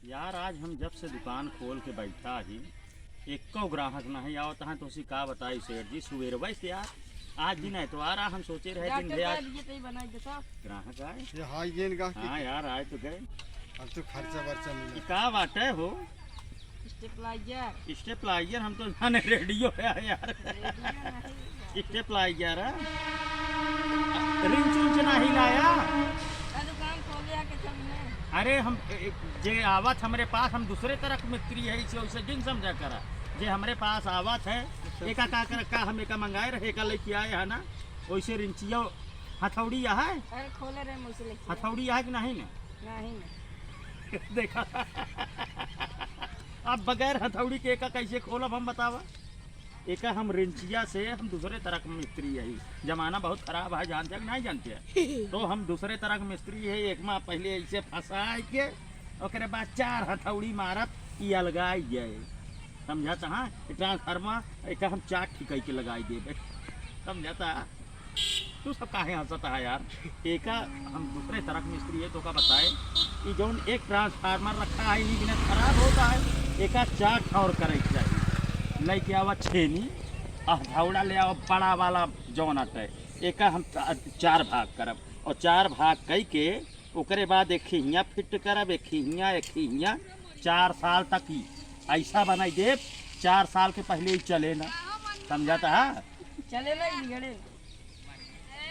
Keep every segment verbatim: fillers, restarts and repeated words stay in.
यार, आज हम जब से दुकान खोल के बैठा ही, एको ग्राहक नहीं आवत है। तो उसी का बताई सेठ जी, सुबेरवे से यार, आज दिन एतवार आ, हम सोचे रहे दिन भैया ग्राहक आए। ये हाई गेन का हाँ यार, आए तो गए। अब तो खर्चा वर्चा मिला। ये का बाटे हो? स्टेपलाइजर। स्टेपलाइजर, हम तो जाने रेडियो है यार। रेडियो नहीं। स्टेपलाइजर है। रिंच उंच नहीं लाया? का दुकान खोले आके चलने। अरे हम, ए, ए, जे आवत हमरे पास, हम दूसरे तरह के मिस्त्री है, इसे वैसे जिन समझा करा। जे हमरे पास आवत है, एका का कर, का हम एका मंगाए रहे, एका लेके आए है ना, वैसे रिंचिया हथौड़ी है। अरे खोले रहे, मुझसे लेके आए। हथौड़ी है कि नहीं ना? नहीं ना। देखा, अब बगैर हथौड़ी के एका कैसे खोलब हम, बतावा? एका हम रिंचिया से, हम दूसरे तरह के मिस्त्री है। जमाना बहुत खराब है, जानते हैं कि नहीं जानते हैं? तो हम दूसरे तरह के मिस्त्री है। एक माँ पहले ऐसे फंसा के, ओकरे बाद चार हथौड़ी मारब, ई अलगाई जाए। समझत हा? ट्रांसफार्मर एका हम चार ठिकाई के लगाई देबे। समझत हा? तू सब काहे हंसत है यार? एका हम दूसरे तरह के मिस्त्री है, तो का बताए, ई जौन एक ट्रांसफार्मर रखा है, ई बिना खराब होता है, एका चार ठौर करे के चाहिए। लेके आवा छेनी, आ हथौड़ा ले आवा बड़ा वाला जौन आटे, एका हम चा-, चार भाग करब और चार भाग कई के ओकरे बाद एक हियाँ फिट करब, एक हियाँ, एक हियाँ, चार साल तक ही ऐसा बनाई देब, चार साल के पहले ही चले ना। समझत हा? चले ना, बिगड़े।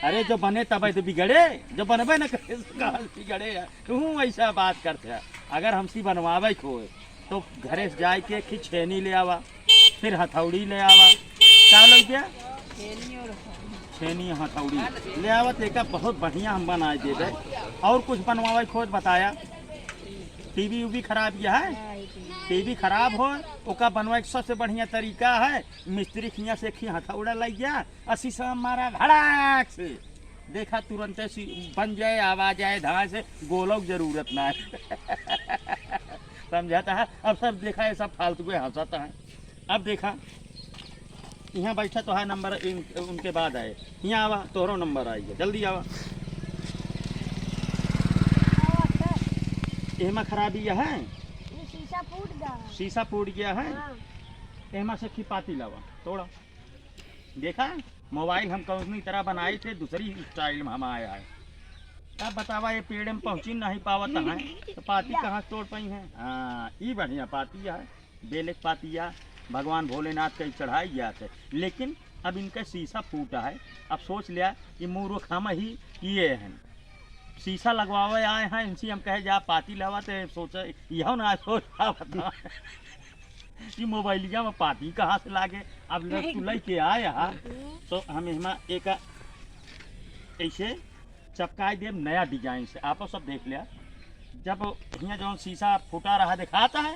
अरे, जो बने तब तो बिगड़े, जो बनबे न करे, तो कहाँ से बिगड़े है? तू ऐसा बात करते है। अगर हमसे बनवावे को होए, तो घरे से जाए के एक ही छेनी ले आवा, फिर हथौड़ी ले आवा। का ले गया? छेनी और हथौड़ी। छेनी, हथौड़ी ले आवा, तो एका बहुत बढ़िया हम बनाए देबे। और कुछ बनवावे को होए तो बताया। टीवी उवी खराब यह है, हाँ, ये टीवी। टीवी खराब हो, ओका बनवाए के सबसे बढ़िया तरीका है, मिस्त्री खिया से एक ही हथौड़ा ले गया, अस्सी से मारा भड़ाक से, देखा तुरंते सी-, बन जाए, आवाज आए, धाए से गोलक जरूरत ना है। समझत हा? अब सब देखा, ये सब फालतू के हंसत है। अब देखा, यहाँ बैठा तो है नंबर इन, उनके बाद आए, यहाँ आवा, तोहरो नंबर आई है, जल्दी आवा। एमा खराबी यह है, ये शीशा फूट गया है। शीशा फूट गया है। हाँ। एमा से खी पाती लावा, तोड़ा। देखा, मोबाइल हम कौनी तरह बनाए थे, दूसरी स्टाइल में हम आया है। अब बतावा, ये पेड़ में पहुँची नहीं पावत है, तो पाती कहाँ से तोड़ पाई है? हाँ, ई बढ़िया पाती है, बेले के पातिया, भगवान भोलेनाथ के चढ़ाई जात है। लेकिन अब इनका शीशा फूटा है, अब सोच लिया, ये मूर्ख हम ही किए हैं। शीशा लगवावे आए हैं, इनसे हम कहे जा पाती लावा, तो सोचे यह ना सोच पावत है। ये मोबाइलिया में पाती कहाँ से लागे? अब ले तू लेके आए हा, तो हम एमा एक ऐसे चपकाई देब नया डिजाइन से। आपो सब देख लिया, जब हियाँ जौन शीशा फूटा रहा दिखाता है,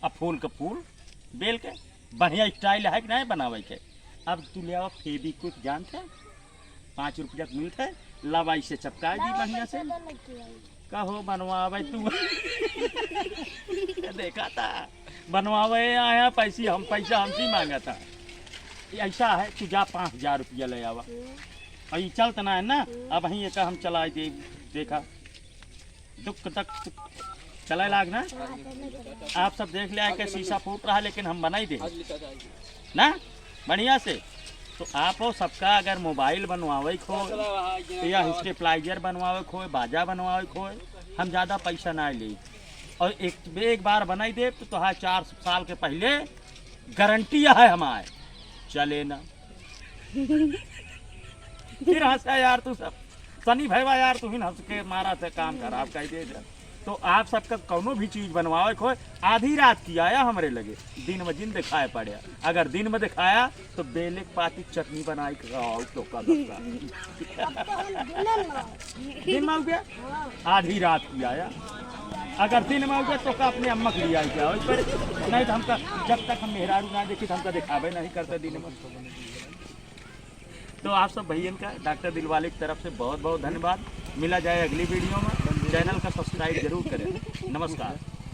अब फूल के फूल, बेल के बढ़िया स्टाइल है कि नहीं बनावे के। अब तू ले आओ फेविक्विक, जानते हैं, पाँच रुपया के मिलत है, लावा इसे चपकाई दी बढ़िया से। कहो बनवावे तू। देखा था, बनवावे आया, पैसी हम, पैसा हमसे मांगा था। ये ऐसा है, तू जा पाँच हजार रुपया ले आवा। हम्म। और ये चलत ना है ना, हम्म। अब वहीं एक हम चलाए दे, देखा, दुक दक दुक, चले लाग ना। हाँ, चले, चले। आप सब देख लिया कि शीशा फूट रहा, लेकिन हम बनाई दे ना, बढ़िया से। तो आपो सबका अगर मोबाइल बनवावे को या स्टेपलाइजर बनवावे को, बाजा बनवावे को, हम ज़्यादा पैसा ना ले। और एक, एक बार बनाई दे तो तोहार चार साल के पहले गारंटी है हमारे, चले ना। फिर हंसा यार तू सब। सनी भैया यार, तू ही हंस के मारा से काम खराब कर दे दे। तो आप सबका कौनो भी चीज बनवावे को होए, आधी रात की आया हमरे लगे, दिन में जिन दिखाए पड़े। अगर दिन में दिखाया तो बेले के पाती चटनी बनाई के खाओ तो का बता। अब तो हम दिन में। दिन में हो गया? हाँ। आधी रात की आया। अगर दिन में हो गया तो का अपने अम्मा के लिए आई क्या? वही पर नहीं तो हमका, जब तक हम मेहरारू ना देखी तो हमका दिखावे नहीं करते दिन में। तो आप सब भैयन का डॉक्टर दिलवाले की तरफ से बहुत बहुत धन्यवाद। मिला जाए अगली वीडियो में। चैनल का सब्सक्राइब जरूर करें। नमस्कार।